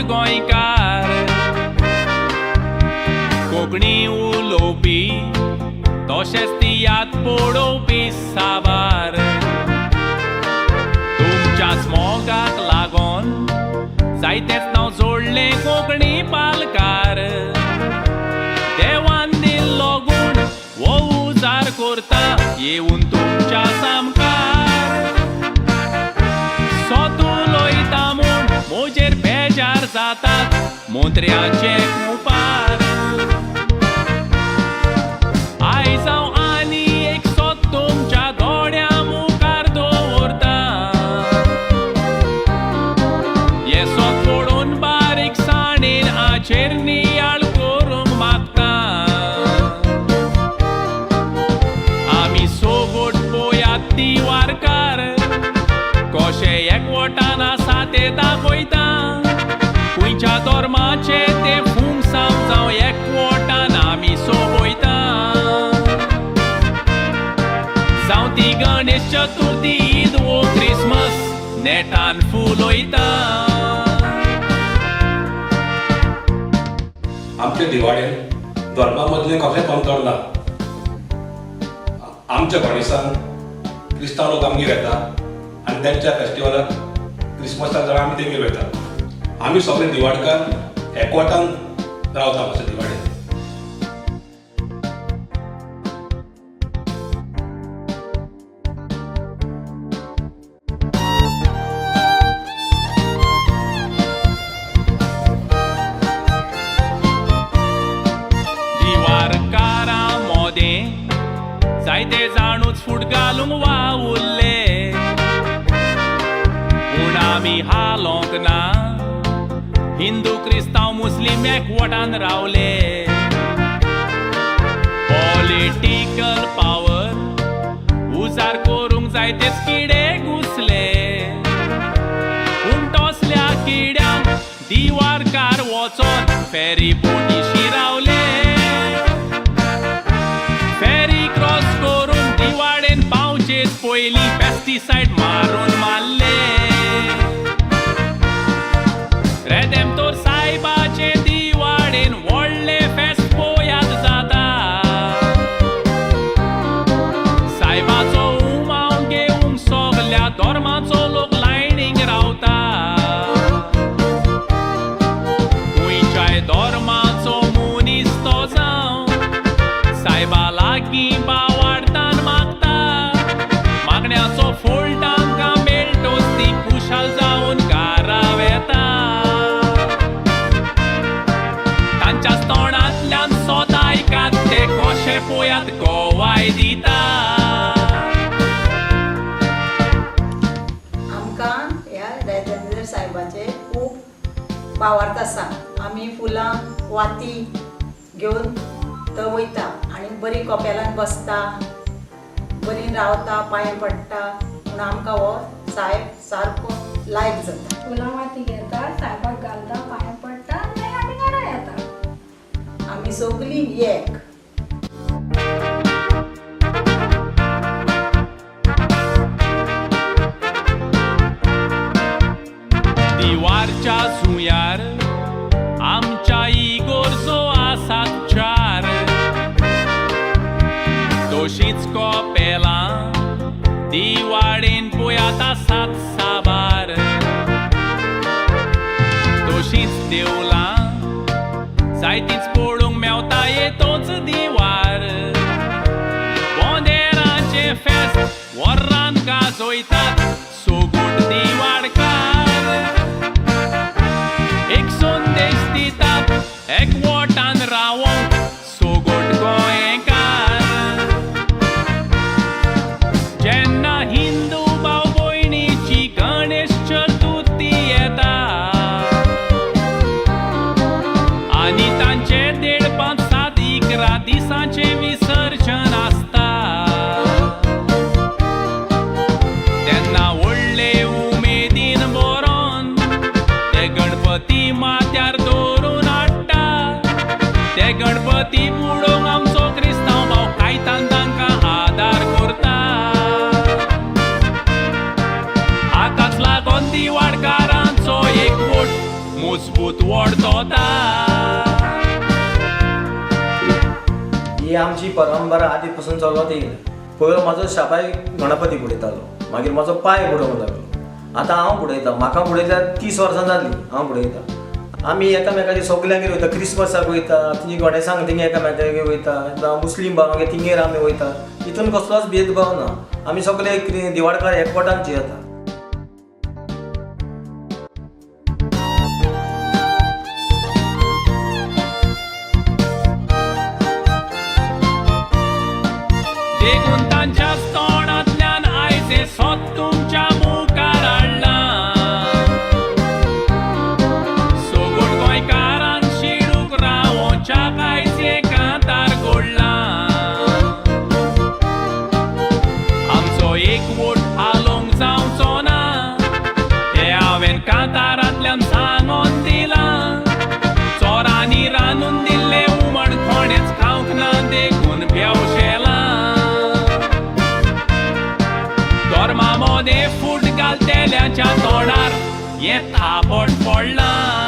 गोंयकार. कोंकणी उलोवपी तशेंच ती याद पडोवपी साबार. तुमच्याच मोगाक लागोन जायतेच नांव जोडलें कोंकणी पालकार. देवान दिल्लो गूण हो उजार करता येवन तुमच्या सामकार. सोत उलयता म्हूण म्हजेर बेजार जातात मंत्र्याचे कुपार. आयज हांव आनी एक सोत तुमच्या दोळ्यां मुखार दवरता. हें सोत पळोवन बारीकसाणेन हाचेर नियाळ करूंक मागता. आमी सोगोट पोयात दिवारकार कशे एकवटान आसा ते दाखयता. खंयच्या धर्माचे ते फुमसांव जावं एकवटान आमी सोबयता. जावं ती गणेश चतुर्थी, ईद वो क्रिसमस नेटान फुलयता. आमच्या दिवाळेन धर्मा मदलें कसलेंच अंतर ना. आमच्या गणेशान क्रिस्तांव लोक आमगेर येता आनी तेंच्या फेस्टिवलाक क्रिसमसाक जाल्यार आमी तेंगेर वयता. आमी सगळे दिवाडकार एकवटान रावता हांगासर दिवाडेन. दिवारकारां मोदें जायते जाणूच फूट घालूंक वावुरले, पूण आमी हालोंक ना. हिंदू क्रिस्तांव मुस्लीम एकवटान रावले. पॉलिटिकल पावर उजार करूंक जायतेच किडे घुसले, पूण तसल्या किड्यांक दिवारकार वचोन फेरी बोटीशी रावले. फेरी क्रॉस करून दिवाडेन पावचेच पयलीं पेस्टिसायड मारून मारले. रेदेमतोर सायबाचे दिवाडेन व्हडलें फेस्त पोयात जाता. सायबाचो उमाव घेवंक सगल्या धर्माचो लोक लायनीक रावता. खंयच्याय धर्माचो मनीस तो जावं सायबा लागीं बावाडतान मागता. मागण्याचो फोल तांकां मेळटोच ती खुशाल जावन घरा वेता. तांच्याच तोंडांतल्यान सोद आयकात ते कशे पोयात गोवाय दिता. आमकां ह्या राजेंद्र सायबाचे खूब भावार्थ आसा. आमी फुलां वाती घेवन थंय वयता आनी बरी कपेलान बसता, बरी रावता, पांय पडटा. म्हूण आमकां हो सायब सारको लायक जाता. फुलां वाती घेता, सायबाक घालता, पांय पडटा आनी मागीर आमी घरा येता. आमी सगलीं एक. दिवारच्या जुंयार आमच्या इगोर्जो आसात चार. तशींच कपेलां दिवाडेन पोयात आसात साबार. तशींच देवलां जायतींच पळोवंक मेवता येतोच दिवार. बोंदेराचें फेस्त वोर्रान गाजयतात सोगूट दिवाडकार. एक संदेश दितात एकवटान रावोंक सोगोट गोंयकार. जेन्ना हिंदू भाव भयणीची गणेश चतुर्थी येता आनी तांचे 1.5 5 7 11 दिसांचें विसर्जन आसता, तेन्ना मजबूत वडतोता. ही आमची परंपरा आदी पासून चलत येयल्या. पयलो म्हाजो शाबाय गणपती बुडयतालो, मागीर म्हाजो पाय बुडोवंक लागलो, आतां हांव बुडयतां. म्हाका बुडयल्यार 30 वर्सां जालीं हांव बुडयतां. आमी एकामेकाचे सगल्यांगेर वयता, क्रिसमसाक वयता, तिंगे गणेसांक थिंगा एकामेकागेर वयता, जावं मुस्लीम भावांगेर तिंगेर आमी वयता. हितून कसलोच भेदभाव ना, आमी सगळे दिवाडकार एकवटान जियेता. देखून तांच्याच तोंडांतल्यान आयज हें सत तुमच्या मुखार हाडलां. सोगट गोंयकारान शिणूक रावोच्या आयज हें कांतार घडलां. आमचो एकवट हालोवंक जावचो ना हें हांवें कांतारांतल्यान सांगोन दिलां. चोरांनी रांदून दिल्लें हुमण कोणेच खावंक ना देखून बेवशेलां. धर्मा मोदें फूट घालतेल्यांच्या तोंडार हें थापट पडलां.